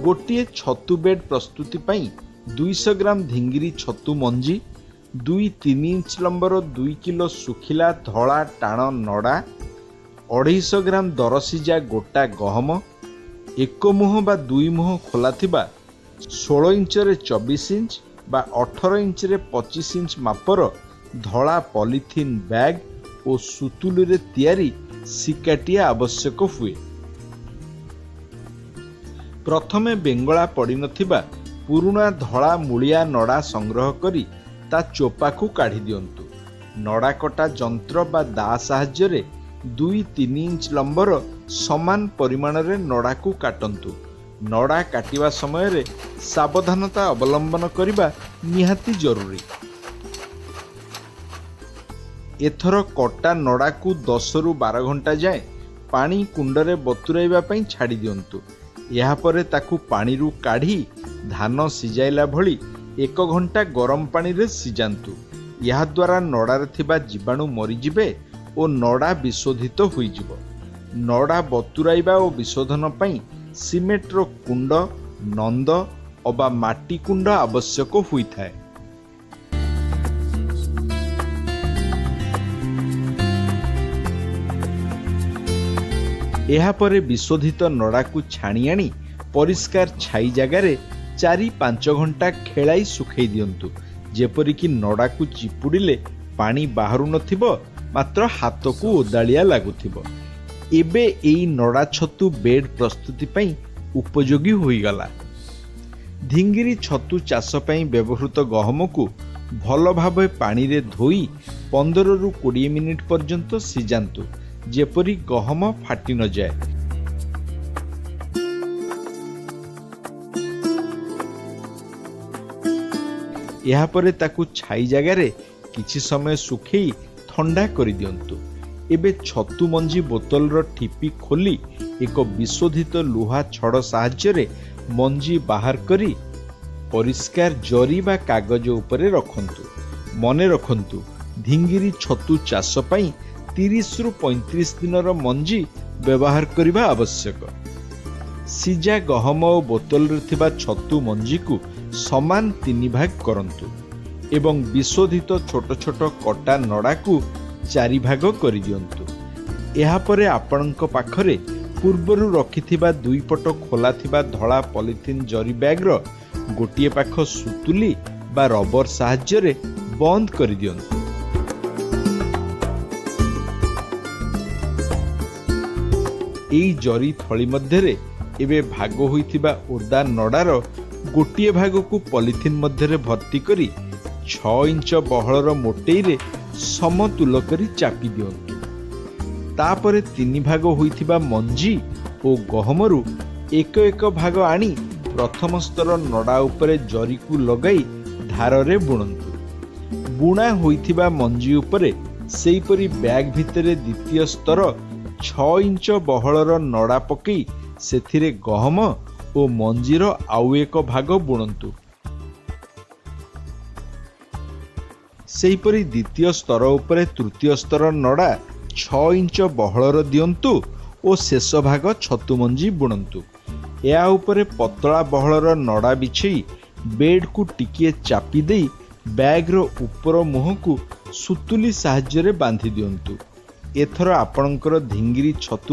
ଗୋଟିଏ ଛତୁ ବେଡ୍ ପ୍ରସ୍ତୁତି ପାଇଁ 200 ଗ୍ରାମ ଧିଙ୍ଗିରି ଛତୁ ମଞ୍ଜି, 2-3 ଇଞ୍ଚ ଲମ୍ବର 2 କିଲୋ ଶୁଖିଲା ଧଳା ଟାଣ ନଡ଼ା, 250 ଗ୍ରାମ ଦରସିଝା ଗୋଟା ଗହମ, ଏକ ମୁହଁ ବା ଦୁଇ ମୁହଁ ଖୋଲା ଥିବା 16 ଇଞ୍ଚରେ 24 ଇଞ୍ଚ ବା 18 ଇଞ୍ଚରେ 25 ଇଞ୍ଚ ମାପର ଧଳା ପଲିଥିନ୍ ବ୍ୟାଗ୍ ଓ ସୁତୁଲିରେ ତିଆରି ଶିକାଟିଏ ଆବଶ୍ୟକ ହୁଏ। ପ୍ରଥମେ ବେଙ୍ଗଳା ପଡ଼ିନଥିବା ପୁରୁଣା ଧଳା ମୂଳିଆ ନଡ଼ା ସଂଗ୍ରହ କରି ତା ଚୋପାକୁ କାଢ଼ି ଦିଅନ୍ତୁ। ନଡ଼ା କଟା ଯନ୍ତ୍ର ବା ଦା ସାହାଯ୍ୟରେ 2-3 ଇଞ୍ଚ ଲମ୍ବର ସମାନ ପରିମାଣରେ ନଡ଼ାକୁ କାଟନ୍ତୁ। ନଡ଼ା କାଟିବା ସମୟରେ ସାବଧାନତା ଅବଲମ୍ବନ କରିବା ନିହାତି ଜରୁରୀ। ଏଥର କଟା ନଡ଼ାକୁ 10ରୁ 12 ଘଣ୍ଟା ଯାଏଁ ପାଣି କୁଣ୍ଡରେ ବତୁରାଇବା ପାଇଁ ଛାଡ଼ି ଦିଅନ୍ତୁ। ଏହାପରେ ତାକୁ ପାଣିରୁ କାଢ଼ି ଧାନ ସିଝାଇଲା ଭଳି ଏକ ଘଣ୍ଟା ଗରମ ପାଣିରେ ସିଝାନ୍ତୁ। ଏହାଦ୍ୱାରା ନଡ଼ାରେ ଥିବା ଜୀବାଣୁ ମରିଯିବେ ଓ ନଡ଼ା ବିଶୋଧିତ ହୋଇଯିବ। ନଡ଼ା ବତୁରାଇବା ଓ ବିଶୋଧନ ପାଇଁ ସିମେଣ୍ଟର କୁଣ୍ଡ, ନନ୍ଦ ଅବା ମାଟି କୁଣ୍ଡ ଆବଶ୍ୟକ ହୋଇଥାଏ। ଏହାପରେ ବିଶୋଧିତ ନଡ଼ାକୁ ଛାଣି ଆଣି ପରିଷ୍କାର ଛାଇ ଜାଗାରେ 4-5 ଘଣ୍ଟା ଖେଳାଇ ଶୁଖେଇ ଦିଅନ୍ତୁ, ଯେପରିକି ନଡ଼ାକୁ ଚିପୁଡ଼ିଲେ ପାଣି ବାହାରୁ ନଥିବ, ମାତ୍ର ହାତକୁ ଓଦାଳିଆ ଲାଗୁଥିବ। ଏବେ ଏଇ ନଡ଼ା ଛତୁ ବେଡ୍ ପ୍ରସ୍ତୁତି ପାଇଁ ଉପଯୋଗୀ ହୋଇଗଲା। ଧିଙ୍ଗିରି ଛତୁ ଚାଷ ପାଇଁ ବ୍ୟବହୃତ ଗହମକୁ ଭଲ ଭାବେ ପାଣିରେ ଧୋଇ 15ରୁ 20 ମିନିଟ୍ ପର୍ଯ୍ୟନ୍ତ ସିଝାନ୍ତୁ, ଯେପରି ଗହମ ଫାଟି ନଯାଏ। ଏହାପରେ ତାକୁ ଛାଇ ଜାଗାରେ କିଛି ସମୟ ଶୁଖେଇ ଥଣ୍ଡା କରିଦିଅନ୍ତୁ। ଏବେ ଛତୁ ମଞ୍ଜି ବୋତଲର ଠିପି ଖୋଲି ଏକ ବିଶୋଧିତ ଲୁହା ଛଡ଼ ସାହାଯ୍ୟରେ ମଞ୍ଜି ବାହାର କରି ପରିଷ୍କାର ଜରି ବା କାଗଜ ଉପରେ ରଖନ୍ତୁ। ମନେ ରଖନ୍ତୁ, ଧିଙ୍ଗିରି ଛତୁ ଚାଷ ପାଇଁ 30ରୁ 35 ଦିନର ମଞ୍ଜି ବ୍ୟବହାର କରିବା ଆବଶ୍ୟକ। ସିଝା ଗହମ ଓ ବୋତଲରେ ଥିବା ଛତୁ ମଞ୍ଜିକୁ ସମାନ ତିନି ଭାଗ କରନ୍ତୁ ଏବଂ ବିଶୋଧିତ ଛୋଟ ଛୋଟ କଟା ନଡ଼ାକୁ ଚାରି ଭାଗ କରିଦିଅନ୍ତୁ। ଏହାପରେ ଆପଣଙ୍କ ପାଖରେ ପୂର୍ବରୁ ରଖିଥିବା ଦୁଇ ପଟ ଖୋଲା ଥିବା ଧଳା ପଲିଥିନ୍ ଜରି ବ୍ୟାଗ୍ର ଗୋଟିଏ ପାଖ ସୁତୁଲି ବା ରବର ସାହାଯ୍ୟରେ ବନ୍ଦ କରିଦିଅନ୍ତୁ। ଏଇ ଜରି ଥଳି ମଧ୍ୟରେ ଏବେ ଭାଗ ହୋଇଥିବା ଓଦା ନଡ଼ାର ଗୋଟିଏ ଭାଗକୁ ପଲିଥିନ୍ ମଧ୍ୟରେ ଭର୍ତ୍ତି କରି 6 ଇଞ୍ଚ ବହଳର ମୋଟେଇରେ ସମତୁଲ କରି ଚାପି ଦିଅନ୍ତୁ। ତାପରେ ତିନି ଭାଗ ହୋଇଥିବା ମଞ୍ଜି ଓ ଗହମରୁ ଏକ ଏକ ଭାଗ ଆଣି ପ୍ରଥମ ସ୍ତର ନଡ଼ା ଉପରେ ଜରିକୁ ଲଗାଇ ଧାରରେ ବୁଣନ୍ତୁ। ବୁଣା ହୋଇଥିବା ମଞ୍ଜି ଉପରେ ସେହିପରି ବ୍ୟାଗ୍ ଭିତରେ ଦ୍ୱିତୀୟ ସ୍ତର 6 ଇଞ୍ଚ ବହଳର ନଡ଼ା ପକାଇ ସେଥିରେ ଗହମ ଓ ମଞ୍ଜିର ଆଉ ଏକ ଭାଗ ବୁଣନ୍ତୁ। ସେହିପରି ଦ୍ୱିତୀୟ ସ୍ତର ଉପରେ ତୃତୀୟ ସ୍ତର ନଡ଼ା 6 ଇଞ୍ଚ ବହଳର ଦିଅନ୍ତୁ ଓ ଶେଷ ଭାଗ ଛତୁ ମଞ୍ଜି ବୁଣନ୍ତୁ। ଏହା ଉପରେ ପତଳା ବହଳର ନଡ଼ା ବିଛେଇ ବେଡ୍କୁ ଟିକିଏ ଚାପି ଦେଇ ବ୍ୟାଗ୍ର ଉପର ମୁହଁକୁ ସୁତୁଲି ସାହାଯ୍ୟରେ ବାନ୍ଧି ଦିଅନ୍ତୁ। ଏଥର ଆପଣଙ୍କର ଧିଙ୍ଗିରି ଛତୁ